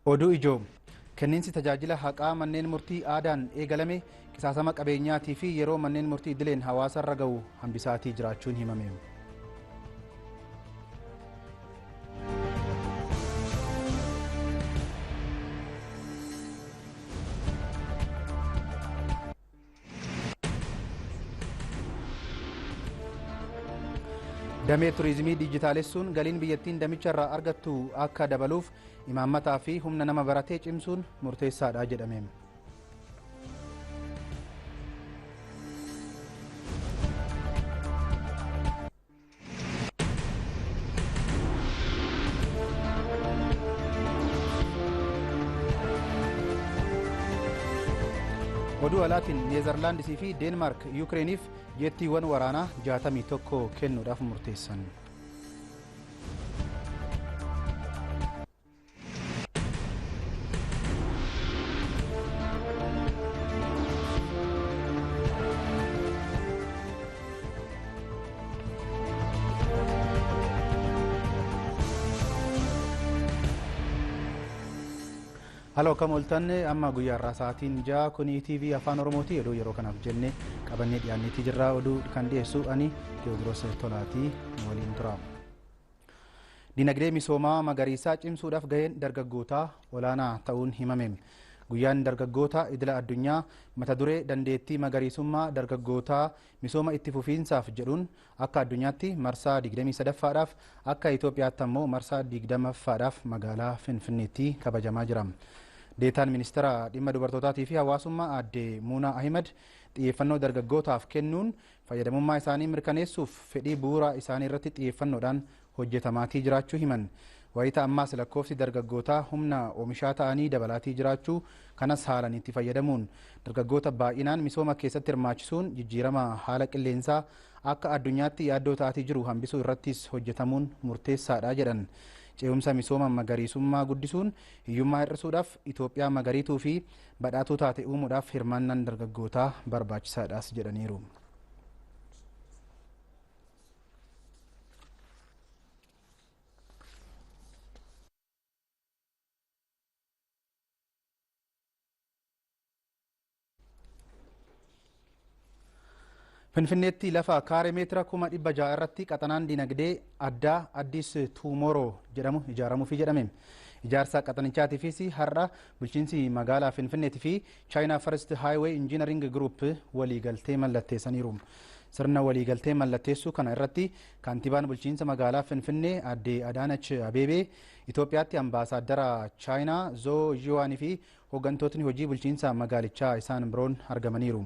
Oduu ijoo kenniinsi tajaajila haqaa manneen murtii aadaan eegalame qisaasama qabeenyaatii fi yeroo manneen murtii idileen hawaasarra ga'u hambisaatii jiraachuun himame. Damee turizimii dijitaalessuun galiin biyyattiin damicha irraa argattu akka dabaluuf imaammataa fi humna nama baratee cimsuun murteessaadha jedhame. Oduu alaatiin Neezerlaandisii fi Deenmaark Yukireeniif jettiiwwan waraanaa 61 kennuudhaaf murteessan. Haloo akkam ooltan amma guyyaa irraa sa'aatiin 6 kun ETV Afaan Oromooti. Oduu yeroo kanaaf jenne qabannee dhiyaanneetii jirra. Oduu kan dhiyeessu ani Teewodiroos Tolaatii waliin tura. Dinagdee misoomaa magariisaa cimsuudhaaf gaheen dargaggootaa olaanaa ta'uun himame. Guyyaan dargaggoota idila addunyaa mata duree dandeettii magariisummaa dargaggootaa misooma itti fufiinsaaf jedhuun akka addunyaatti marsaa 23ffaadhaaf akka Itoophiyaatti ammoo marsaa 20ffaadhaaf magaalaa Finfinneetti kabajamaa jira. Deetaan ministeera dhimma dubartootaatii fi hawaasummaa aadde Muunaa Ahimad xiyyeeffannoo dargaggootaaf kennuun fayyadamummaa isaanii mirkaneessuuf fedhii bu'uura isaanii irratti xiyyeeffannoodhaan hojjetamaatii jiraachuu himan. Wayita ammaas lakkoofsi dargaggootaa humna oomishaa ta'anii dabalaatii jiraachuu kanas haalaan itti fayyadamuun dargaggoota baay'inaan misooma keessatti hirmaachisuun jijjiirama haala qilleensaa akka addunyaatti yaaddoo ta'atii jiru hambisuu irrattis hojjetamuun murteessaadha jedhan. Ce'umsa misooma magariisummaa guddisuun hiyyummaa hir'isuudhaaf Itoophiyaa magariituu fi badhaatuu taate uumuudhaaf hirmaannaan dargaggootaa barbaachisaadhaas jedhaniiru. Finfinneetti lafa kaaree meetira 600,000 irratti qaxanaan dinagdee addaa Addis Tuumoroo jedhamu ijaaramuufi jedhame. Ijaarsa qaxanichaatiifis har'a bulchiinsi magaalaa Finfinneetii fi Chaayinaa First Highway Engineering Group waliigaltee mallatteessaniiru. Sirna waliigaltee mallatteessuu kana irratti kaantibaan bulchiinsa magaalaa Finfinnee aadde Adaanach Abeebee, Itoophiyaatti ambaasaaddara Chaayinaa Zoo Jiwaanii fi hooggantootni hojii bulchiinsa magaalichaa isaan biroon argamaniiru.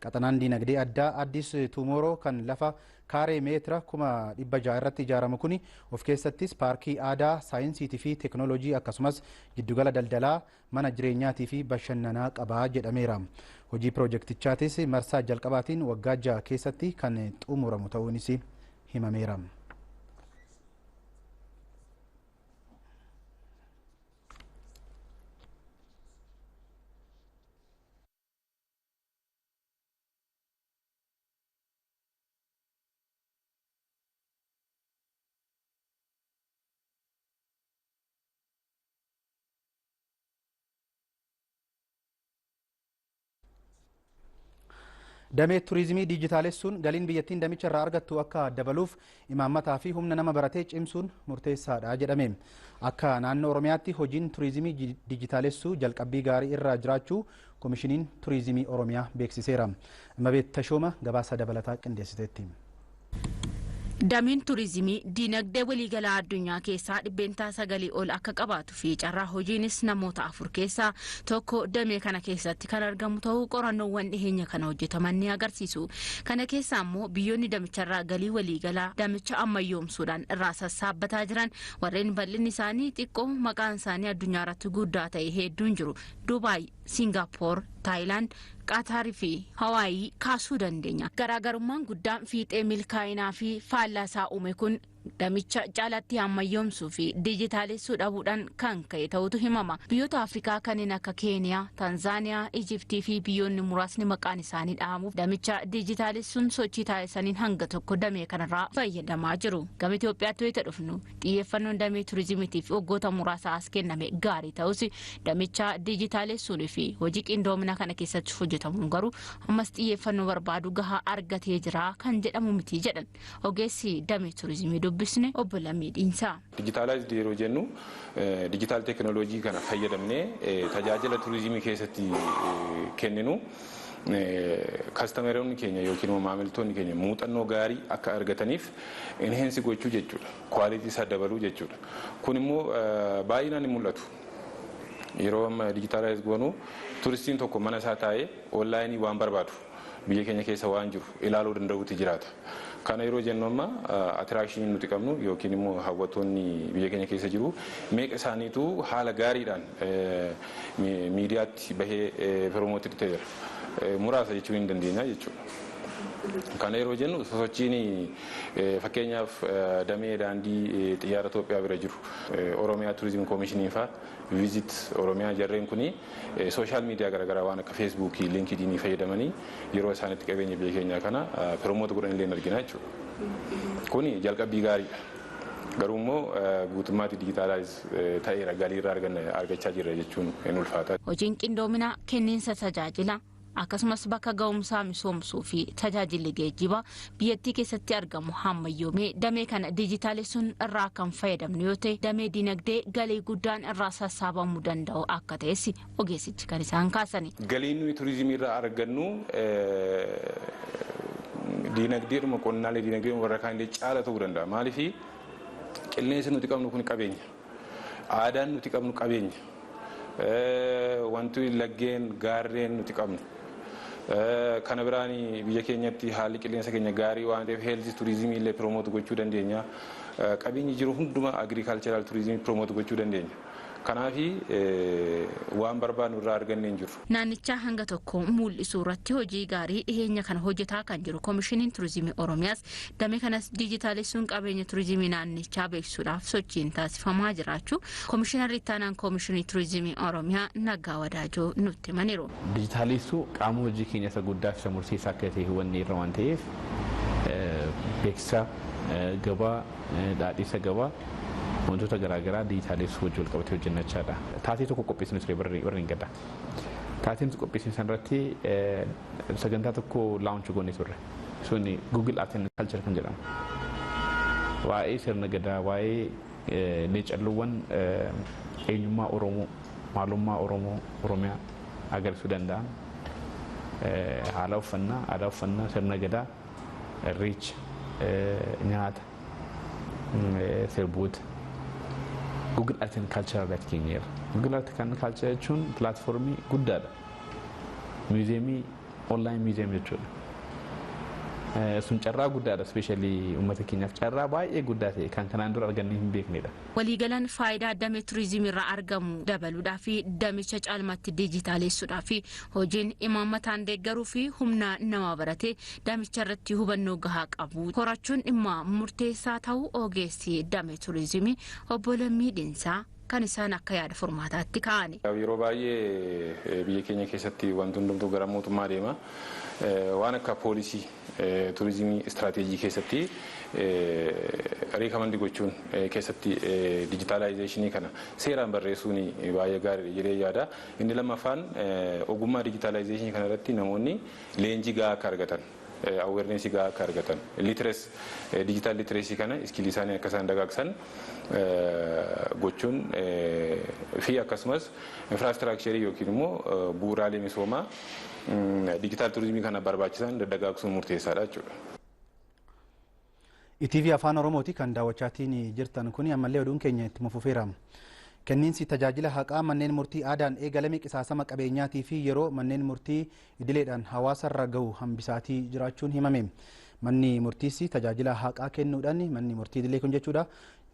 Qaxanaan dinagdee addaa Addis Tuumoroo kan lafa kaaree meetira 600,000 irratti ijaaramu kun of keessattis paarkii aadaa, saayinsiitii fi teekinooloojii akkasumas giddugala daldalaa, mana jireenyaatii fi bashannanaa qabaa jedhameera. Hojii piroojeektichaatis marsaa jalqabaatiin waggaa 6 keessatti kan xumuramu ta'uunis himameera. Damee turizimii dijitaalessuun galiin biyyattiin damicha irraa argattu akka dabaluuf imaammataa fi humna nama baratee cimsuun murteessaadha jedhame. Akka naannoo Oromiyaatti hojiin turizimii dijitaalessuu jalqabbii gaarii irra jiraachuu Komishiniin Turizimii Oromiyaa beeksiseera. Mabeet Tashooma gabaasa dabalataa qindeessiteetti. Dameen turizimii dinagdee waliigalaa addunyaa keessaa 9% ol akka qabaatu fi carraa hojiinis namoota 4 keessaa tokko damee kana keessatti kan argamu ta'uu qorannoowwan dhiheenya kana hojjetaman ni agarsiisu. Kana keessaa immoo biyyoonni damicharraa galii waliigalaa damicha ammayyoomsuudhaan irraa sassaabbataa jiran warreen bal'inni isaanii xiqqoo maqaan isaanii addunyaa irratti guddaa ta'e hedduun jiru. Dubaay, Singaappoor, Taayilaand, Qaatarii fi Hawaayii kaasuu dandeenya. Garaagarummaan guddaan fiixee milkaa'inaa fi faallaa isaa uume kun Damicha caalatti ammayyoomsuu fi dijitaalessuu dhabuudhaan kan ka'e ta'utu himama. Biyyoota Afrikaa kanneen akka Keeniyaa, Tanzaaniyaa, Ijiptii fi biyyoonni muraasni maqaan isaanii dhahamuuf damicha dijitaalessuun sochii taasisaniin hanga tokko damee kanarraa fayyadamaa jiru. Gama Itoophiyaatti wayita dhufnu xiyyeeffannoon damee turizimiitiif waggoota muraasa as kenname gaarii ta'us damicha dijitaalessuun fi hojii qindoomina kana keessatti hojjetamuun garuu ammas xiyyeeffannoo barbaadu gahaa argatee jira kan jedhamu miti jedhan ogeessi damee turizimii dubbisne obbo Lammii Dhiinsaa. Dijitaalaayizd yeroo jennu dijitaal teekinooloojii kana fayyadamnee tajaajila turizimii keessatti kenninu kastameroonni keenya yookiin immoo maamiltoonni keenya muuxannoo gaarii akka argataniif enheensi gochuu jechuudha. Kwaalitii isaa dabaluu jechuudha. Kun immoo baay'inaan hin mul'atu. Yeroo amma dijitaalaayiz goonu turistiin tokko mana isaa taa'ee onlaayinii waan barbaadu biyya keenya keessa waan jiru ilaaluu danda'uutu jiraata. Kana yeroo jennu amma atiraakshiniin nuti qabnu yookiin immoo hawwattoonni biyya keenya keessa jiru meeqa isaaniitu haala gaariidhaan miidiyaatti bahee piroomooti ta'eera. Muraasa jechuun hin dandeenya jechuudha. Kana yeroo jennu sosochiin fakkeenyaaf damee daandii xiyyaara Itoophiyaa bira jiru Oromiyaa Turizim Koomishinii fa'aa viizit Oromiyaa jarreen kuni sooshaal miidiyaa garaagaraa waan akka feesbuukii, liinkidiinii fayyadamanii yeroo isaanitti qabeenya biyya keenyaa kana piroomoota godhan illee argina jechuudha. Kuni jalqabbii gaariidha. Garuu immoo guutummaatti dijitaalaayiz ta'eera galii irraa argachaa jirra jechuun hin ulfaata. Hojiin qindoominaa kenniinsa tajaajila akkasumas bakka ga'umsaa misoomsuu fi tajaajilli geejjibaa biyyattii keessatti argamu hammayyoomee damee kana dijitaalessuun irraa kan fayyadamnu yoo ta'e damee dinagdee galii guddaan irraa sassaabamuu danda'u akka ta'es ogeessichi kan isaan kaasani. Galiin nuyi turizimii irraa argannu dinagdeedhuma qonnaalee dinagdeedhuma warra kaanillee caala ta'uu danda'a. Maaliif qilleensi nuti qabnu kun qabeenya. Aadaan nuti qabnu qabeenya. Wanti laggeen gaarreen nuti qabnu. Kana biraan biyya keenyatti haalli qilleensa keenya gaarii waan ta'eef heelzi turizimii illee piroomoot gochuu dandeenya. Qabeenyi jiru hundumaa agirikaalchiraal turizimii piroomoot gochuu dandeenya. Kanaaf waan barbaadnu irraa arganne hin jiru. Naannichaa hanga tokko mul'isuu irratti hojii gaarii dhiheenya kana hojjetaa kan jiru Koomishiniin Turizimii Oromiyaas damee kanas dijitaalessuun qabeenya turizimii naannichaa beeksisuudhaaf sochiin taasifamaa jiraachuu Koomishinarri ittaanaan Koomishinii Turizimii Oromiyaa Naggaa Wadaajoo nutti himaniiru. Dijitaalessuu qaama hojii keenya isa guddaa fi isa murteessaa akka ta'e hubanne irra waan ta'eef beeksisa gabaa dhaadhiisa gabaa wantoota garaagaraa dijitaalessuu wajjin wal qabatee hojjennachaadha. Taatee tokko qopheessinu ture barri hin gadda. Taatee nuti qopheessinu sanarratti sagantaa tokko laawunchi goone turre. Suni Google Art and Culture kan jedhamu. Waa'ee sirna gadaa, waa'ee leecalloowwan eenyummaa Oromoo, maalummaa Oromoo, Oromiyaa agarsiisuu danda'an haala uffannaa, aadaa uffannaa, sirna gadaa, irreecha, nyaata, sirboota Google Art and Culture irratti keenyeera. Google Art and Culture jechuun pilaatfoormii guddaadha. Muuziyeemii onlaayin muuziyeem jechuudha. Sun carraa guddaadha ispeeshaalii uummata keenyaaf carraa baay'ee guddaa ta'e kan kanaan dura argannee hin beeknedha. Waliigalaan faayidaa damee turizimii irraa argamu dabaluudhaa fi damicha caalmatti dijitaalessuudhaa fi hojiin imaammataan deeggaruu fi humna nama baratee damicha irratti hubannoo gahaa qabu horachuun dhimma murteessaa ta'uu ogeessi damee turizimii obbo Lammii Dhiinsaa kan isaan akka yaada furmaataatti kaa'ani. Yeroo baay'ee biyya keenya keessatti wanti hundumtuu gara mootummaa deema. Waan akka poolisii turizimii istirateejii keessatti reekamandi gochuun keessatti dijitaalaayizeeshinii kana seeraan barreessuun baay'ee gaariidha jedhee yaada. Inni lammaffaan ogummaa dijitaalaayizeeshinii kana irratti namoonni leenjii gahaa akka argatan. Awareness gahaa akka argatan literacy digital literacy kana iskilii isaanii akka isaan dagaagsan gochuun fi akkasumas infraastiraakcharii yookiin immoo bu'uuraalee misoomaa digital turizimii kana barbaachisan dagaagsuun murteessaadha jechuudha. ETV Afaan Oromooti kan daawwachaatiin jirtan kuni ammallee oduun keenya itti fufeera. Kenniinsi tajaajila haqaa manneen murtii aadaan eegalame qisaasama qabeenyaatii fi yeroo manneen murtii idileedhaan hawaasarra gahu hambisaatii jiraachuun himame. Manni murtiis tajaajila haqaa kennuudhaan manni murtii idilee kun jechuudha.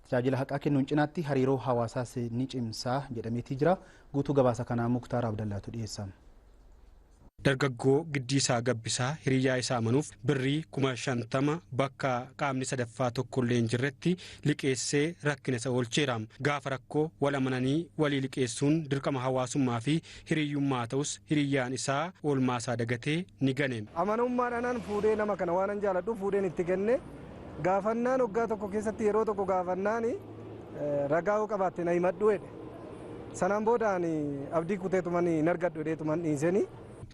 Tajaajila haqaa kennuun cinaatti hariiroo hawaasaas ni cimsaa jedhameetii jira. Guutuu gabaasa kanaa Muktaar Abdallaatu dhiyeessa. Dargaggoo Giddiisaa Gabbisaa hiriyyaa isaa amanuuf birrii 50,000 bakka qaamni sadaffaa tokkollee hin jirretti liqeessee rakkina isa oolcheera. Gaafa rakkoo wal amananii walii liqeessuun dirqama hawaasummaa fi hiriyyummaa ta'us hiriyyaan isaa oolmaa isaa dagatee ni gane. Amanummaadhaan fuudhee nama kana waan an jaaladhu fuudheen itti kenne gaafannaan waggaa tokko keessatti yeroo tokko gaafannaan ragaa qabaatte na himadhu jedhe. Sanaan booda ani abdii kuteetuman hin argadhu jedheetuman dhiiseni.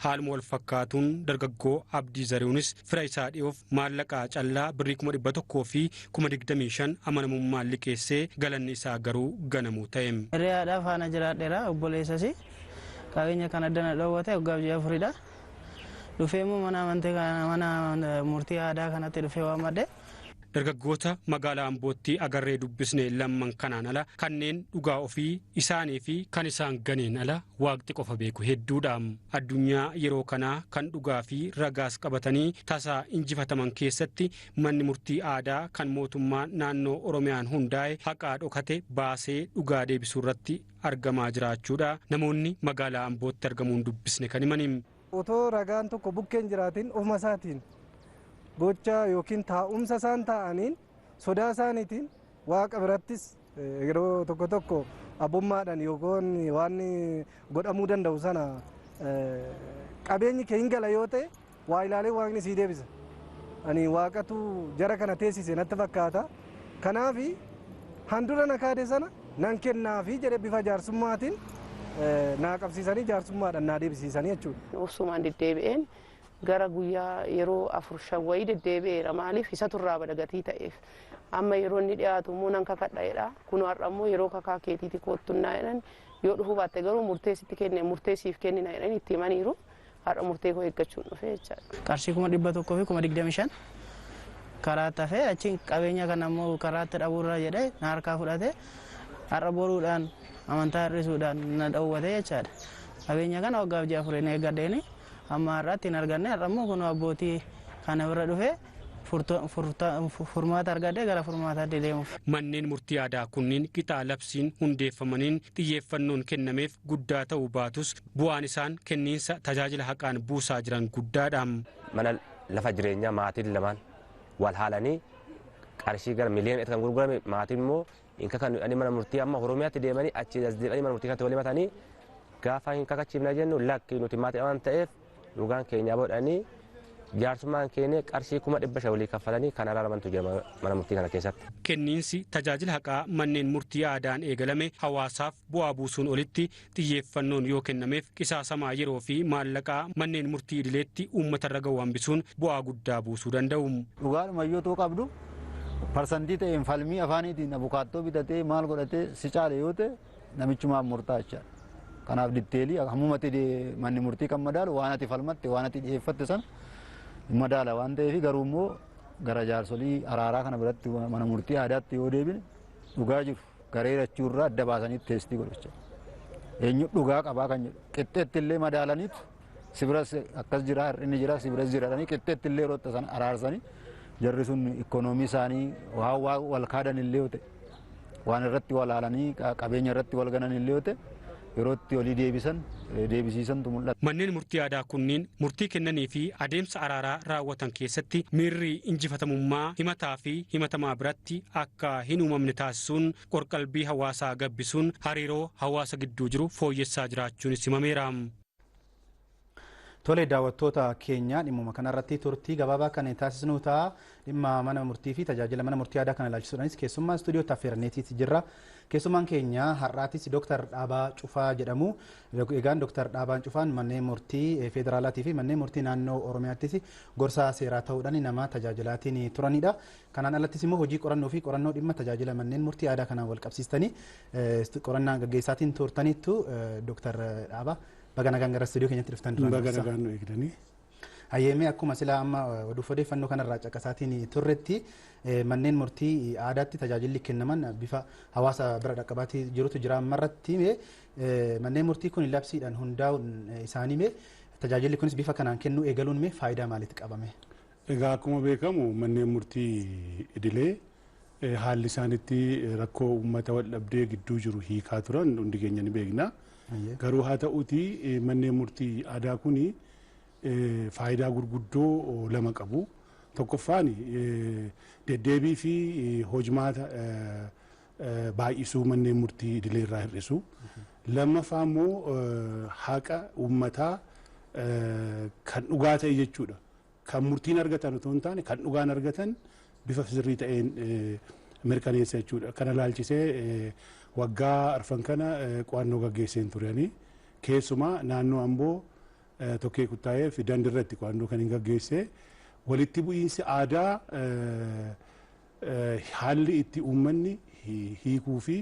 Haaluma wal fakkaatuun dargaggoo Abdii Zarihuunis fira isaa dhiyoof maallaqa callaa birrii 125,000 amanamummaan liqeessee galanni isaa garuu ganamuu ta'e. Hiriyaadhaa faana jiraadheera obboleessas qabeenya kana dana dhoowwate waggaa ji'a afuridha. Dhufee immoo mana amantee mana murtii aadaa kanatti dhufee waammadhe. Dargaggoota magaalaa Ambootti agarree dubbisne lamman kanaan ala kanneen dhugaa ofii isaanii fi kan isaan ganeen ala waaqti qofa beeku hedduudha. Addunyaa yeroo kanaa kan dhugaa fi ragaas qabatanii tasaa injifataman keessatti manni murtii aadaa kan mootummaa naannoo Oromiyaan hundaa'e haqaa dhokate baasee dhugaa deebisuu irratti argamaa jiraachuudha. Namoonni magaalaa Ambootti argamuun dubbisne kan himani. Otoo ragaan tokko bukkeen jiraatiin ofuma isaatiin gocha yookiin taa'umsa isaan taa'aniin sodaa isaaniitiin waaqa birattis yeroo tokko tokko abbummaadhaan yookaan waan godhamuu danda'u sana qabeenyi kee hin gala yoo ta'e waa ilaalee waaqni sii deebisa. Ani waaqatu jara kana teessise natti fakkaata. Kanaaf handura na kaade sana nan kennaafi jedhe bifa jaarsummaatiin naa qabsiisanii jaarsummaadhaan naa deebisiisanii jechuudha. Obsumaan deddeebi'een gara guyyaa yeroo 4-5 wayii deddeebi'eera. Maaliif isa turraa badagatii ta'eef amma yeroo inni dhiyaatu immoo nan kakadha jedha. Kun har'a immoo yeroo kakaa keetiiti koottunnaa jedhan yoo dhufuu baatte garuu murteessitti kenne murteessiif kennina jedhan itti himaniiru. Har'a murtee koo eeggachuun dhufe jechaadha. Qarshii 125,000 karaa tafee achiin qabeenya kana immoo karaatti dhabuurra jedhee na harkaa fudhate har'a boruudhaan amantaa hir'isuudhaan na dhowwate jechaadha. Qabeenya kana waggaaf ji'a afurii eeggadheeni amma har'aatti hin arganne. Har'a immoo kun abbootii kana bira dhufee furmaata argadhee gara furmaataatti deemuuf. Manneen murtii aadaa kunneen qixaa labsiin hundeeffamaniin xiyyeeffannoon kennameef guddaa ta'uu baatus bu'aan isaan kenniinsa tajaajila haqaan buusaa jiran guddaadha. Mana lafa jireenyaa maatiin lamaan wal haalanii qarshii gara miliyoona kan gurgurame maatiin immoo hin kakannu mana murtii amma Oromiyaatti deemanii achi as deemanii mana murtii kanatti walii matanii gaafa hin kakachiifna jennu lakki nuti maatii waan ta'eef dhugaan keenya godhanii jaarsummaan keenya qarshii 500,000 walii kaffalanii kan araaramantu jira mana murtii kana keessatti. Kenniinsi tajaajila haqaa manneen murtii aadaan eegalame hawaasaaf bu'aa buusuun olitti xiyyeeffannoon yoo kennameef qisaasamaa yeroo fi maallaqaa manneen murtii idileetti uummatarra ga'u hambisuun bu'aa guddaa buusuu danda'u. Dhugaadhuma yoo qabdu parsantii ta'een falmii afaaniitiin abukaattoo bitatee maal godhatee si caale yoo ta'e namichumaaf murtaa'a. Kanaaf ditteelii hammumatti manni murtii kan madaalu waan ati falmatte waan ati dhiyeeffatte sana madaala waan ta'eef garuu immoo gara jaarsolii araaraa kana biratti mana murtii aadaatti yoo deebine dhugaa jiru garee rachuurraa adda baasanii teestii godhacha. Eenyu dhugaa qabaa kan jedhu qixxeetti illee madaalaniitu sibiras akkas jira hir'inni jira sibiras jira jedhanii qixxeetti illee yeroo sana araarsanii jarri sun ikoonoomii isaanii waan wal kaadan illee yoo ta'e waan irratti wal haalanii qabeenya irratti wal ganan illee yoo ta'e yerootti olii deebisan deebisiisantu mul'ata. Manneen murtii aadaa kunneen murtii kennanii fi adeemsa araaraa raawwatan keessatti miirri injifatamummaa himataa fi himatamaa biratti akka hin uumamne taasisuun qorqalbii hawaasaa gabbisuun hariiroo hawaasa gidduu jiru fooyyessaa jiraachuun himameera. Tole daawwattoota keenya dhimmuma kanarratti turtii gabaabaa kan taasisnu ta'a. Dhimma mana murtii fi tajaajila mana murtii aadaa kana ilaalchisuudhaanis keessummaa istuudiyootti affeeranneetiiti jirra. Keessummaan keenya har'aatis Dooktar Dhaabaa Cufaa jedhamu. Egaan Dooktar Dhaabaan Cufaan manneen murtii federaalaatii fi manneen murtii naannoo Oromiyaattis gorsaa seeraa ta'uudhaan nama tajaajilaatiin turanidha. Kanaan alattis immoo hojii qorannoo fi qorannoo dhimma tajaajila manneen murtii aadaa kanaan wal qabsiistanii qorannaa gaggeessaatiin turtaniittu Dooktar Dhaabaa baga nagaan gara istuudiyoo keenyatti dhuftan duraan. Baga nagaan nu eegdanii. Hayyeemee akkuma silaa amma oduuf odeeffannoo kanarraa caqasaatiin turretti manneen murtii aadaatti tajaajilli kennaman bifa hawaasa bira dhaqqabaatii jirutu jira ammarratti manneen murtii kun labsiidhaan hundaa'uun isaanii mee tajaajilli kunis bifa kanaan kennuu eegaluun mee faayidaa maaliitti qabame? Egaa akkuma beekamu manneen murtii idilee haalli isaanitti rakkoo uummata wal dhabdee gidduu jiru hiikaa turan hundi keenya ni beekna. Garuu haa ta'uuti manneen murtii aadaa kuni faayidaa gurguddoo lama qabu. Tokkoffaan deddeebii fi hojmaata baay'isuu manneen murtii idilee irraa hir'isu. Lammaffaa immoo haqa uummataa kan dhugaa ta'e jechuudha. Kan murtiin argatan otoo hin taane kan dhugaan argatan bifa sirrii ta'een mirkaneessa jechuudha. Kana laalchisee waggaa arfan kana qo'annoo gaggeesseen turani. Keessumaa naannoo Amboo Tokkee Kuttaayee fi Dandirratti qo'annoo kan hin gaggeesse. Walitti bu'iinsi aadaa haalli itti uummanni hiikuu fi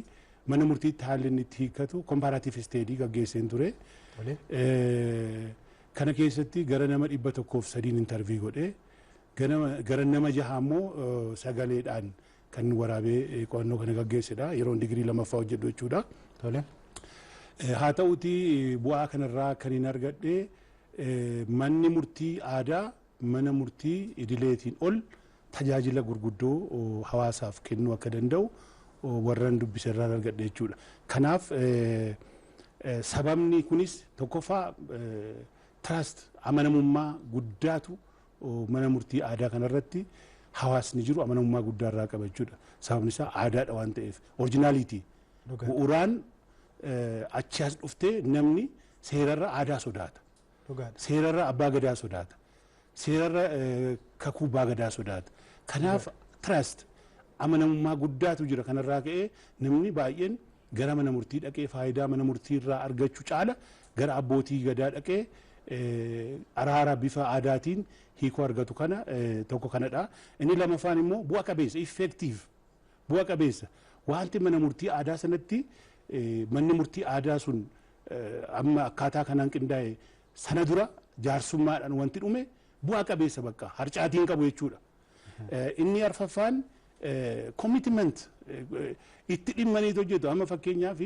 mana murtiitti haalli inni itti hiikkatu comparative study gaggeesseen ture. Kana keessatti gara nama 103 interview godhee gara nama 6 immoo sagaleedhaan kan waraabee qo'annoo kana gaggeessedha. Yeroon digirii lammaffaa hojjedhu jechuudha. Haa ta'uutii bu'aa kanarraa kan hin argadhe manni murtii aadaa mana murtii idileetiin ol tajaajila gurguddoo hawaasaaf kennuu akka danda'u warran dubbise irraa argadhe jechuudha. Kanaaf sababni kunis tokkoffaa trust amanamummaa guddaatu mana murtii aadaa kanarratti hawaasni jiru amanamummaa guddaa irraa qaba jechuudha. Sababni isaa aadaadha waan ta'eef originality bu'uuraan achi as dhuftee namni seerarra aadaa sodaata. Seerarra abbaa gadaa sodaata. Seerarra kakuu abbaa gadaa sodaata. Kanaaf trust amanamummaa guddaatu jira. Kanarraa ka'ee namni baay'een gara mana murtii dhaqee faayidaa mana murtii irraa argachuu caala gara abbootii gadaa dhaqee araara bifa aadaatiin hiikoo argatu kana tokko kanadha. Inni lamaffaan immoo bu'a qabeessa effective bu'a qabeessa wanti mana murtii aadaa sanatti manni murtii aadaa sun amma akkaataa kanaan qindaa'e sana dura jaarsummaadhaan wanti dhume bu'a qabeessa bakka harcaatiin qabu jechuudha. Inni arfaffaan commitment itti dhimmanii hojjetu. Amma fakkeenyaaf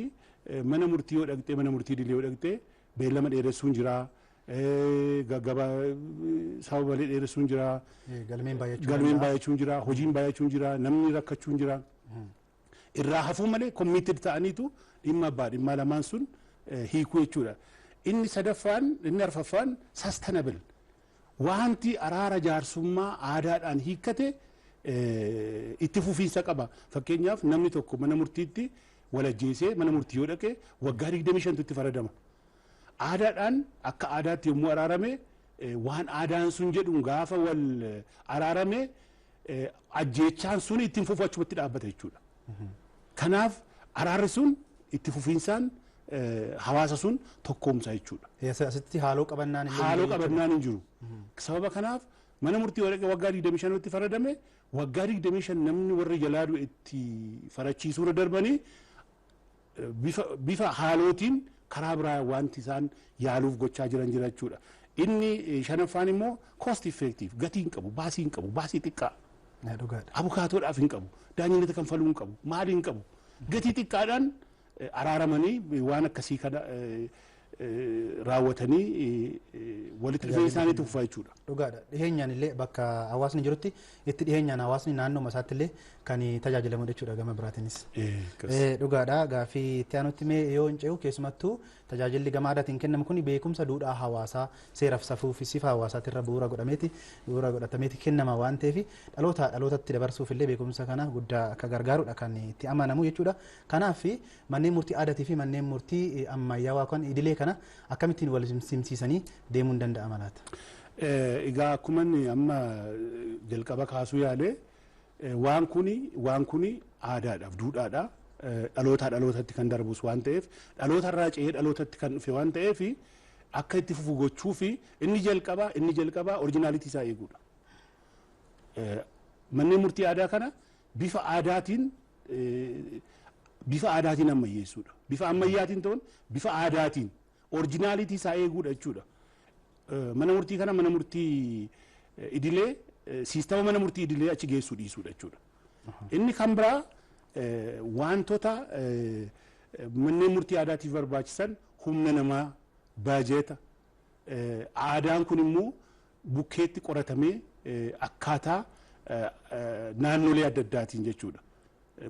mana murtii yoo dhaqxee mana murtii idilee yoo dhaqxee beellama dheeressuun jira. Gaggaba sababa malee dheeressuun jira. Galmeen baay'achuun jira. Hojiin baay'achuun jira. Namni rakkachuun jira. Irraa hafuu malee committed ta'aniitu dhimma abbaa dhimma lamaan sun hiikuu jechuudha. Inni sadaffaan inni arfaffaan sustainable wanti araara jaarsummaa aadaadhaan hiikkate itti fufiinsa qaba. Fakkeenyaaf namni tokko mana murtiitti walajjeesee mana murtii yoo dhaqe waggaa 25 itti faradama. Aadaadhaan akka aadaatti yommuu araarame waan aadaan sun jedhuun gaafa wal araarame ajjeechaan sun ittiin fufu achumatti dhaabbata jechuudha. Kanaaf araarri sun itti fufiinsaan hawaasa sun tokkoomsa jechuudha. Asitti haaloo qabannaan hin jiru. Sababa kanaaf mana murtii waggaa 25 itti faradame waggaa 25 namni warri jalaa du'e itti farachiisuurra darbanii bifa haalootiin karaa biraa wanti isaan yaaluuf gochaa jiran jira jechuudha. Inni shanaffaan immoo cost effective gatii hin qabu, baasii hin qabu, baasii xiqqaa. Abukaatoodhaaf hin qabu, daanyinata kanfaluu hin qabu, maalii hin qabu. Gatii xiqqaadhaan araaramanii waan akkasii kana raawwatanii walitti dhufeenya isaaniitti fufaa jechuudha. Dhugaadha. Dhiheenyaan illee bakka hawaasni jirutti itti dhiheenyaan hawaasni naannoo isaatti illee kan tajaajilamu jechuudha gama biraatiinis. Dhugaadha. Gaaffii itti aanutti mee yoo hin ce'u keessumattuu tajaajilli gama aadaatiin kennamu kun beekumsa duudhaa hawaasaa seeraaf safuu fi sifa hawaasaatirra bu'uura godhatameeti kennama waan ta'eef dhaloota dhalootatti dabarsuuf illee beekumsa kana guddaa akka gargaarudha kan itti amanamu jechuudha. Kanaaf manneen murtii aadaatii fi manneen murtii ammayyaawaa kan idilee kana akkamittiin wal simsiisanii deemuun danda'ama laata? Egaa akkuma amma jalqaba kaasuu yaale waan kuni aadaadhaaf duudhaadha. Dhalootaa dhalootatti kan darbus waan ta'eef dhalootarraa ce'ee dhalootatti kan dhufe waan ta'eef akka itti fufu gochuu fi inni jalqabaa oriijinaalitii isaa eeguudha. Manneen murtii aadaa kana bifa aadaatiin ammayyeessuudha. Bifa ammayyaatiin ta'uun bifa aadaatiin oriijinaalitii isaa eeguudha jechuudha. Mana murtii kana mana murtii idilee siistama mana murtii idilee achi geessuu dhiisuudha jechuudha. Inni kan biraa wantoota manneen murtii aadaatiif barbaachisan humna namaa, baajeeta, aadaan kun immoo bukkeetti qoratamee akkaataa naannolee adda addaatiin jechuudha.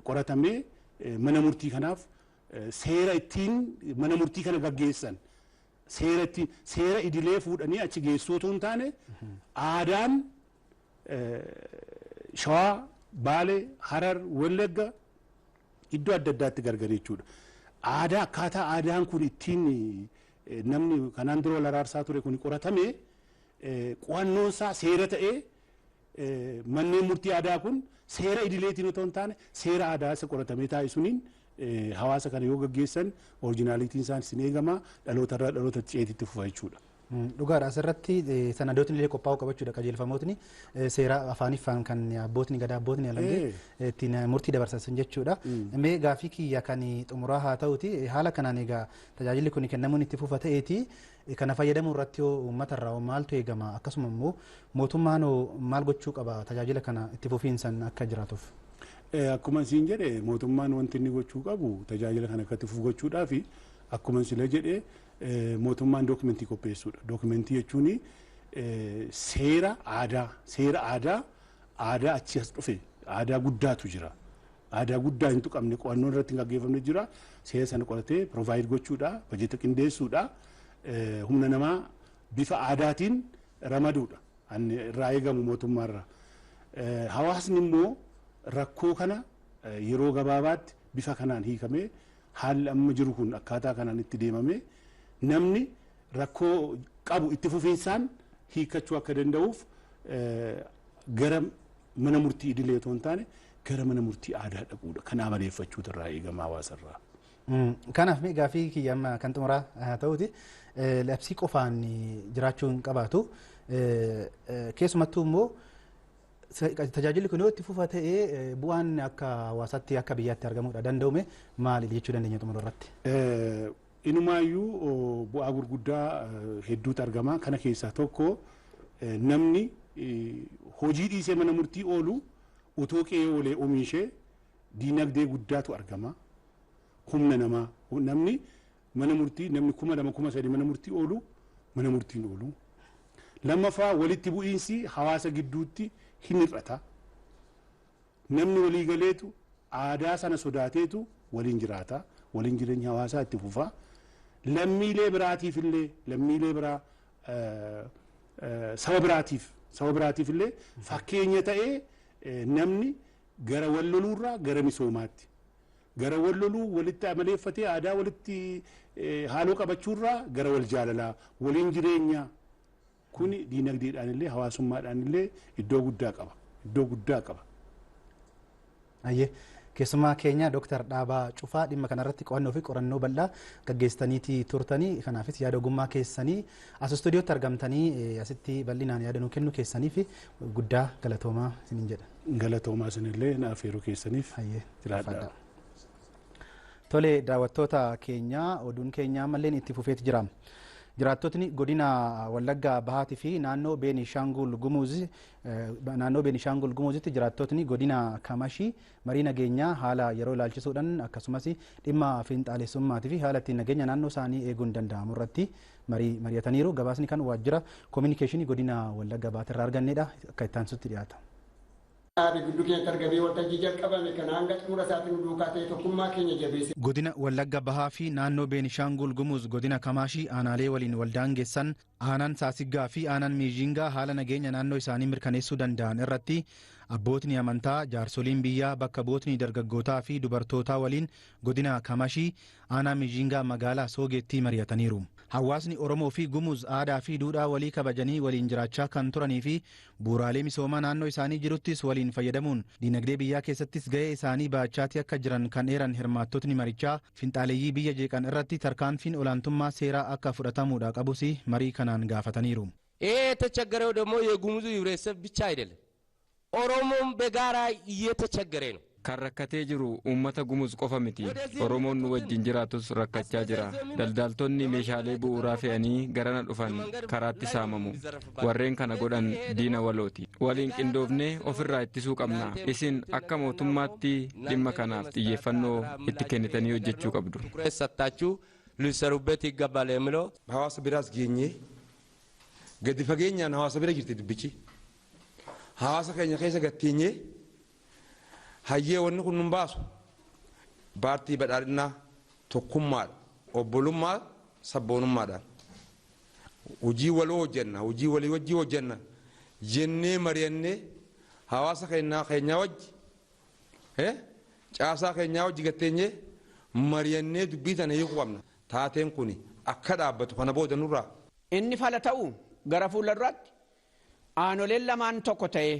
Qoratamee mana murtii kanaaf seera ittiin mana murtii kana gaggeessan Seeratti seera idilee fuudhanii achi geessuu otoo hin taane aadaan Shawaa, Baalee, Harar, Wallagga iddoo adda addaatti gargar jechuudha. Aadaa akkaataa aadaan kun ittiin namni kanaan dura wal araarsaa ture kun qoratame qo'annoon isaa seera ta'ee manneen murtii aadaa kun seera idileetiin otoo hin taane seera aadaa isa qoratamee taa'e suniin hawaasa kana yoo gaggeessan orijinaalitiin isaan sin eegama dhalootarraa dhaloota ceetitti fufa jechuudha. Dhugaadha asirratti sanadootni illee qophaa'uu qabachuudha qajeelfamootni seera afaaniffaan kan abbootni gadaa abbootni alangee ittiin murtii dabarsan jechuudha. Mee gaafii kiyya kan xumuraa haa ta'uti haala kanaan egaa tajaajilli kun kennamuun itti fufa ta'eeti kana fayyadamuu irratti yoo uummatarraa maaltu eegama akkasuma immoo mootummaan maal gochuu qaba tajaajila kana itti fufiinsan akka jiraatuuf. Akkuma isin jedhe mootummaan wanti inni gochuu qabu tajaajila kana akka itti fufu gochuudhaaf akkuma isin jedhe mootummaan dookumentii qopheessuudha. Dookumentii jechuun seera aadaa aadaa achi as dhufe aadaa guddaatu jira. Aadaa guddaa hin tuqamne qo'annoon irratti hin gaggeeffamne jira. Seera sana qoratee provaayiid gochuudha, bajeta qindeessuudha, humna namaa bifa aadaatiin ramaduudha. Ani irraa eegamu mootummaarraa. Hawaasni immoo rakkoo kana yeroo gabaabaatti bifa kanaan hiikamee haalli amma jiru kun akkaataa kanaan itti deemamee namni rakkoo qabu itti fufiinsaan hiikkachuu akka danda'uuf gara mana murtii idilee otoo hin taane gara mana murtii aadaa dhaquudha. Kana amaleeffachuutu irraa eegama hawaasarraa. Kanaaf mee gaafii kiyya amma kan xumuraa haa ta'uti labsii qofaan jiraachuu hin qabaatu. Keessumattuu immoo tajaajilli kun yoo itti fufa ta'ee bu'aan akka hawaasaatti akka biyyaatti argamuudha danda'ume maali jechuu dandeenya xumura irratti? Inumaayyuu bu'aa gurguddaa hedduutu argama. Kana keessaa tokko namni hojii dhiisee mana murtii oolu utoo qe'ee oolee oomishee diinagdee guddaatu argama. Humna namaa namni mana murtii namni 2000 3000 mana murtii oolu mana murtiin oolu. Lammaffaa walitti bu'iinsi hawaasa gidduutti hin hir'ata. Namni walii galeetu aadaa sana sodaateetu waliin jiraata. Waliin jireenya hawaasaa itti fufa. Lammiilee biraatiif illee lammiilee biraa saba biraatiif illee fakkeenya ta'ee namni gara wal loluurraa gara misoomaatti gara wal loluu walitti amaleeffatee aadaa walitti haaloo qabachuurraa gara wal jaalalaa waliin jireenya kuni diinagdeedhaan illee hawaasummaadhaan illee iddoo guddaa qaba. Iddoo guddaa qaba. Ayyee. Keessumaa keenya Dooktar Dhaabaa Cufaa dhimma kanarratti qo'annoo fi qorannoo bal'aa gaggeessitaniiti turtanii kanaafis yaada ogummaa keessanii as istuudiyootti argamtanii asitti bal'inaan yaada nuu kennu keessanii fi guddaa galatoomaa isiniin jedha. Galatoomaa isinillee naaf yeroo keessaniif jiraadhaa. Tole daawwattoota keenyaa oduun keenya ammallee itti fufeeti jira. Jiraattotni godina Wallaggaa Bahaatii fi naannoo Beenishaangul Gumuz naannoo Beenishaangul Gumuzitti jiraattotni godina Kamashii marii nageenyaa haala yeroo ilaalchisuudhaan akkasumas dhimma fiinxaalessummaatii fi haala ittiin nageenya naannoo isaanii eeguun danda'amu irratti marii mari'ataniiru. Gabaasni kan waajjira koominikeeshinii godina Wallaggaa Bahaatirraa argannedha. Akka itti aansutti dhiyaata. Godina Wallagga Bahaa fi naannoo Beenishaangul Gumuz godina Kamaashii aanaalee waliin waldaangeessan aanaan Saasiggaa fi aanaan Miizingaa haala nageenya naannoo isaanii mirkaneessuu danda'an irratti abbootni amantaa jaarsoliin biyyaa bakka bu'ootni dargaggootaa fi dubartootaa waliin godina Kamashii aanaa Miizingaa magaalaa Soogeetti mari'ataniiru. Hawaasni Oromoo fi Gumuz aadaa fi duudhaa walii kabajanii waliin jiraachaa kan turanii fi bu'uuraalee misoomaa naannoo isaanii jiruttis waliin fayyadamuun diinagdee biyyaa keessattis ga'ee isaanii baachaatii akka jiran kan eeran hirmaattotni marichaa finxaaleeyyii biyya jeeqan irratti tarkaanfiin olaantummaa seeraa akka fudhatamuudha qabus marii kanaan gaafataniiru. የተቸገረው ደግሞ የጉሙዙ ህብረተሰብ ብቻ አይደለም፣ ኦሮሞም በጋራ እየተቸገረ ነው። Kan rakkatee jiru uummata Gumuz qofa miti. Oromoon nu wajjin jiraatus rakkachaa jira. Daldaltoonni meeshaalee bu'uuraa fe'anii garana dhufan karaatti saamamu. Warreen kana godhan diina walooti. Waliin qindoofnee ofirraa ittisuu qabna. Isin akka mootummaatti dhimma kanaaf xiyyeeffannoo itti kennitanii hojjechuu qabdu. ሊሰሩበት ይገባል የሚለው Hawaasa biraas geenyee gadi fageenyaan hawaasa bira jirti dubbichi. Hawaasa keenya keessa gatteenyee hayyee wanni kun nun baasu paartii badhaadhinaa tokkummaadha obbolummaa sabboonummaadhaan Hojii waloo hojjenna, hojii walii wajjii hojjenna jennee mari'annee hawaasa keenyaa wajji caasaa keenyaa wajji gatteenyee mari'annee dubbii tana hiikuu qabna. Taateen kun akka dhaabbatu kana booda nurraa. Inni fala ta'u gara fuula duraatti aanoleen lamaan tokko ta'ee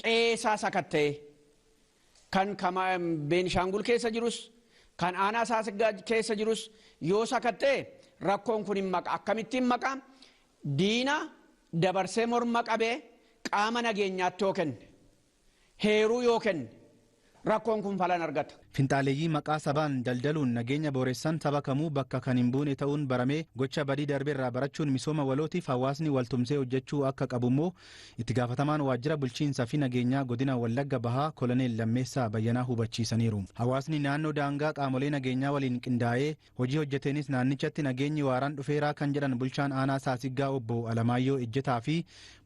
qeesaa sakatta'ee kan Beenishaangul keessa jirus kan aanaa Saasiggaa keessa jirus yoo sakatta'e rakkoon kun hin maqa. Akkamittiin maqa? Diina dabarsee morma qabee qaama nageenyaatti yoo kenne, heeruu yoo kenne, rakkoon kun falan argata. Finxaaleeyyii maqaa sabaan daldaluun nageenya booressan saba kamuu bakka kan hin buune ta'uun baramee gocha badii darbeerraa barachuun misooma walootiif hawaasni waltumsee hojjechuu akka qabu immoo itti gaafatamaan waajjira bulchiinsaa fi nageenyaa godina Wallagga Bahaa Koloneel Lammeessaa Bayyanaa hubachiisaniiru. Hawaasni naannoo daangaa qaamolee nageenyaa waliin qindaa'ee hojii hojjeteenis naannichatti nageenyi waaraan dhufeeraa kan jedhan bulchaan aanaa Saasiggaa obbo Alamaayyoo Ejjetaa fi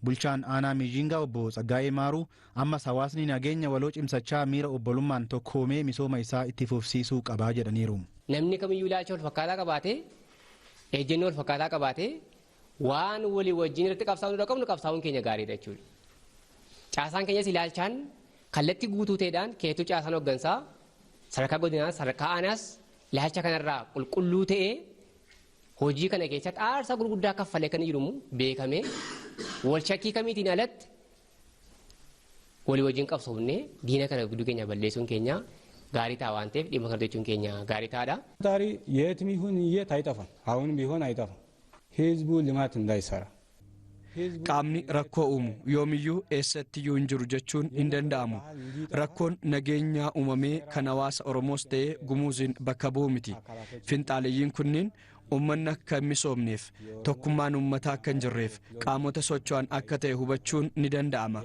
bulchaan aanaa Miizingaa obbo Tsaggaa'ee Maaruu ammas hawaasni nageenya waloo cimsachaa miira obbolummaan tokkoomee misooma isaa itti fufsiisuu qabaa jedhaniiru. Namni kamiyyuu ilaalcha wal fakkaataa qabaatee, ejjennoo wal fakkaataa qabaatee waan walii wajjin irratti qabsaa'uu qabnu qabsaa'uun keenya gaariidha jechuudha. Caasaan keenyas ilaalchaan kallattii guutuu ta'eedhaan keessattuu caasaan hooggansaa sadarkaa godinaas sadarkaa aanaas ilaalcha kanarraa qulqulluu ta'ee hojii kana keessatti aarsaa gurguddaa kaffalee kan jiru beekamee wal shakkii kamiitiin alatti walii wajjin qabsoofnee diina kana gidduu keenya balleessuun keenya gaarii ta'a waan ta'eef dhimma kana jechuun keenya gaarii ta'aadha. ታሪ የትም ይሁን የት አይጠፋም፣ አሁንም ቢሆን አይጠፋም። ህዝቡ ልማት እንዳይሰራ Qaamni rakkoo uumu yoomiyyuu eessattiyyuu hin jiru jechuun hin danda'amu. Rakkoon nageenyaa uumamee kan hawaasa Oromoos ta'ee Gumuuziin bakka bu'u miti. Finxaaleeyyiin kunniin uummanni akka hin misoomneef, tokkummaan uummataa akka hin jirreef qaamota socho'an akka ta'e hubachuun ni danda'ama.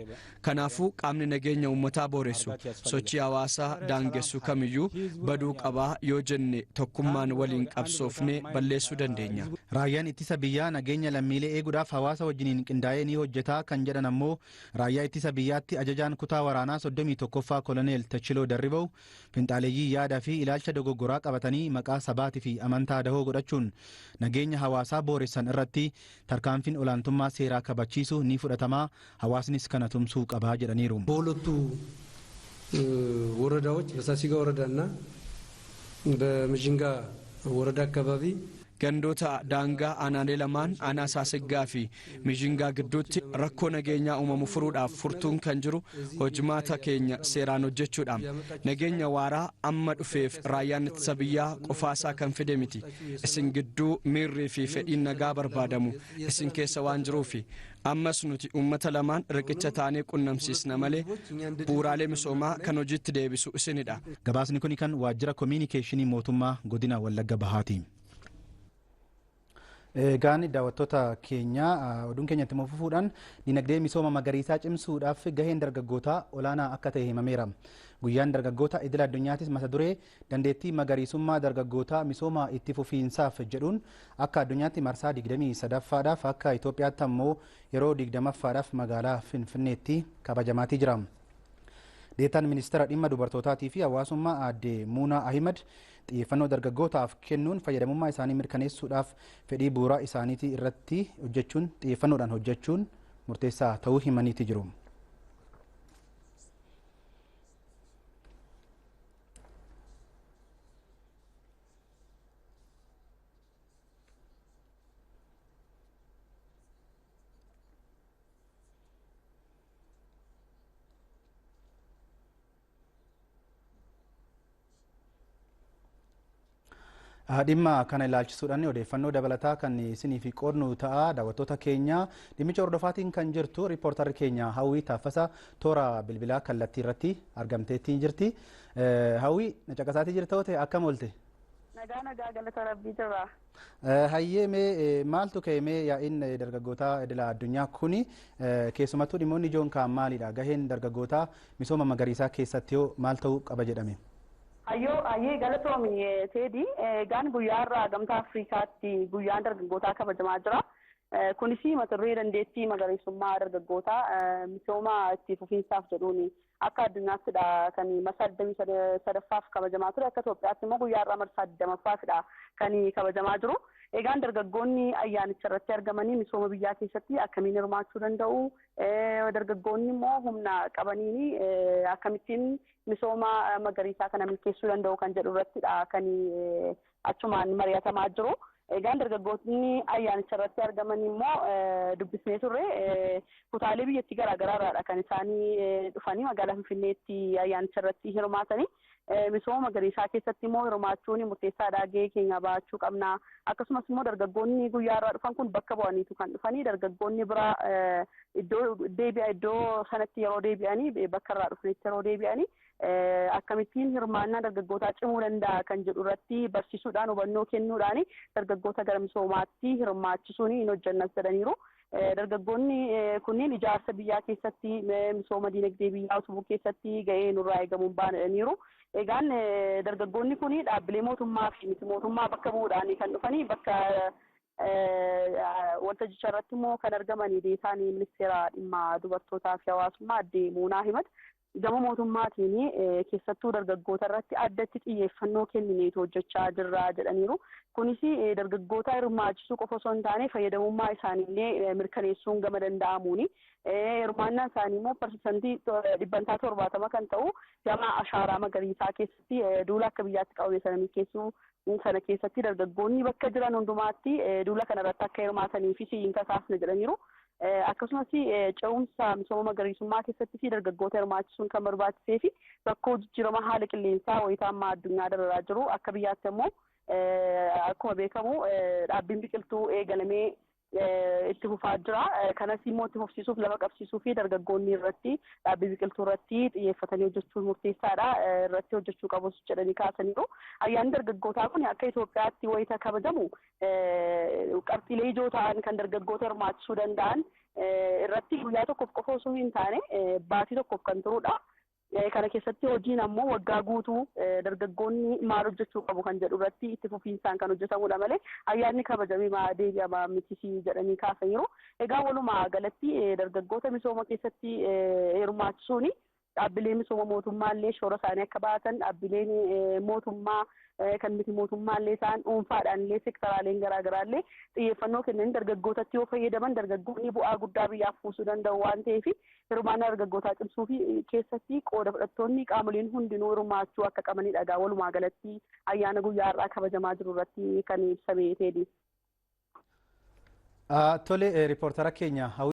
Kanaafuu qaamni nageenya uummataa booressu sochii hawaasaa daangessu kamiyyuu baduu qabaa yoo jenne tokkummaan waliin qabsoofnee balleessuu dandeenya. Raayyaan ittisa biyyaa nageenya lammiilee eeguudhaaf hawaasa wajjiniin qindaa'ee ni hojjetaa kan jedhan ammoo raayyaa ittisa biyyaatti ajajaan kutaa waraanaa 31ffaa Koloneel Tachiloo Darriba'u finxaaleeyyii yaadaa fi ilaalcha dogoggoraa qabatanii maqaa sabaatii fi amantaa dahoo godhachuun nageenya hawaasaa booressan irratti tarkaanfiin olaantummaa seeraa kabachiisu ni fudhatamaa, hawaasnis kana tumsuu qabaa jedhaniiru. በሁለቱ ወረዳዎች በሳሲጋ ወረዳና በምዥንጋ ወረዳ አካባቢ Gandoota daangaa aanaalee lamaan aanaa Saasiggaa fi Miizingaa gidduutti rakkoo nageenyaa uumamu furuudhaaf furtuun kan jiru hojimaata keenya seeraan hojjechuudha. Nageenya waaraa amma dhufeef raayyaan ittisa biyyaa qofaasaa kan fide miti. Isin gidduu miirrii fi fedhiin nagaa barbaadamu isin keessa waan jiruufi ammas nuti uummata lamaan riqicha taanee qunnamsiisna malee bu'uuraalee misoomaa kan hojiitti deebisu isinidha. Gabaasni kun kan waajjira kominikeeshinii mootummaa godina Wallagga Bahaati. Egaan daawwattoota keenya oduun keenya itti fufuudhaan dinagdee misooma magariisaa cimsuudhaaf gaheen dargaggootaa olaanaa akka ta'e himameera. Guyyaan dargaggoota idil addunyaatis mata duree dandeettii magariisummaa dargaggootaa misooma itti fufiinsaaf jedhuun akka addunyaatti marsaa 23ffaadhaaf akka Itoophiyaatti ammoo yeroo 20ffaadhaaf magaalaa Finfinneetti kabajamaatii jira. Deetaan ministeera dhimma dubartootaatii fi hawaasummaa aadde Muunaa Ahimad xiyyeeffannoo dargaggootaaf kennuun fayyadamummaa isaanii mirkaneessuudhaaf fedhii bu'uuraa isaaniitii irratti hojjechuun xiyyeeffannoodhaan hojjechuun murteessaa ta'uu himaniiti jiru. Dhimma kana ilaalchisuudhaan odeeffannoo dabalataa kan isiniif qoodnu ta'a. Daawwattoota keenya dhimmicha hordofaatiin kan jirtu riippoortarri keenya Hawwii Taaffasaa toora bilbilaa kallattii irratti argamteetti jirti. Hawwii, na caqasaatii jirta ta'e akkam oolte? Nagaa nagaa galata rabbii jira. Hayyee, mee maaltu ka'e mee yaa'iin dargaggootaa idila addunyaa kuni keessumattuu dhimmoonni ijoon ka'an maalidha? Gaheen dargaggootaa misooma magariisaa keessatti hoo maal ta'uu qaba jedhame? Ayyoo, ayyee galatoomi Teedii. Egaan guyyaa irraa gamtaa Afrikaatti guyyaan dargaggootaa kabajamaa jira. Kunis mata duree dandeettii magariisummaa dargaggootaa misooma itti fufiinsaaf jedhuun akka addunyaаттidha kan marsaa 23ffaaf kabajamaa ture. Akka Itoophiyaatti immoo guyyaa irraa marsaa 20ffaafidha kan kabajamaa jiru. Egaan dargaggoonni ayyaanicha irratti argamanii misooma biyyaa keessatti akkamiin hirmaachuu danda'u? Dargaggoonni immoo humna qabaniin akkamittiin misooma magariisaa kana milkeessuu danda'u kan jedhu irrattidha kan achumaan mari'atamaa jiru. Egaan dargaggoonni ayyaanicha irratti argaman immoo dubbisnee turre kutaalee biyyattii garaagaraa irraadha kan isaanii dhufanii magaalaa Finfinneetti ayyaanicha irratti hirmaatanii. Misooma magariisaa keessatti immoo hirmaachuun murteessaadha, gahee keenya bahachuu qabna. Akkasumas immoo dargaggoonni guyyaa irraa dhufan kun bakka bu'aniitu kan dhufanii dargaggoonni biraa iddoo deebi'a iddoo sanatti yeroo deebi'anii bakka irraa dhufanitti yeroo deebi'anii akkamittiin hirmaannaa dargaggootaa cimuu danda'a kan jedhu irratti barsiisuudhaan hubannoo kennuudhaan dargaggoota gara misoomaatti hirmaachisuun hin hojjennas jedhaniiru. Dargaggoonni kunneen ijaarsa biyyaa keessatti misooma diinagdee biyyaa utubuu keessatti gahee nurraa eegamuun baananiiru. Egaan dargaggoonni kun dhaabbilee mootummaa fi miti mootummaa bakka bu'uudhaan kan dhufanii bakka waltajjicha irratti immoo kan argaman deetaan ministeera dhimma dubartootaa fi hawaasummaa aadde Muunaa Ahimad gama mootummaatiin keessattuu dargaggoota irratti addatti xiyyeeffannoo kennineetu hojjechaa jirra jedhaniiru. Kunis dargaggoota hirmaachisuu qofa osoo hin taane fayyadamummaa isaaniillee mirkaneessuun gama danda'amuuni. Hirmaannaan isaanii immoo parsantii 70% kan ta'u gama ashaaraa magariisaa keessatti duula akka biyyaatti qabame sana milkeessuu sana keessatti dargaggoonni bakka jiran hundumaatti duula kana irratti akka hirmaataniifis hin kakaasne jedhaniiru. Akkasumas ce'umsa misooma magariisummaa keessatti fi dargaggoota hirmaachisuun kan barbaachisee fi rakkoo jijjiirama haala qilleensaa wayitaa ammaa addunyaa dararaa jiru akka biyyaatti immoo akkuma beekamu dhaabbiin biqiltuu eegalamee itti fufaa jira. Kanas immoo itti fufsiisuuf lafa qabsiisuu fi dargaggoonni irratti dhaabbii biqiltuu irratti xiyyeeffatanii hojjechuun murteessaadha. Irratti hojjechuu qabus jedhanii kaasaniiru. Ayyaanni dargaggootaa kun akka Itoophiyaatti wayita kabajamu qabxiilee ijoo ta'an kan dargaggoota hirmaachisuu danda'an irratti guyyaa tokkoof qofa osoo hin taane baatii tokkoof kan turudha. Kana keessatti hojiin ammoo waggaa guutuu dargaggoonni maal hojjechuu qabu kan jedhu irratti itti fufiinsaan kan hojjetamudha malee ayyaanni kabajamee maa deebi'ama mitisii jedhanii kaasaniiru. Egaa walumaa galatti dargaggoota misooma keessatti hirmaachisuun dhaabbilee misooma mootummaallee shoora isaanii akka baatan dhaabbileen mootummaa kan miti mootummaallee isaan dhuunfaadhaan illee sektaraaleen garaagaraallee xiyyeeffannoo kennan dargaggootatti yoo fayyadaman dargaggoonni bu'aa guddaa biyyaaf buusuu danda'u waan ta'eef hirmaannaa dargaggootaa cimsuu fi keessatti qooda fudhattoonni qaamoleen hundinuu hirmaachuu akka qabanidha. Egaa walumaa galatti ayyaana guyyaa har'aa kabajamaa jiru irratti kan ibsame ta'edha. Tole riippoortara keenya.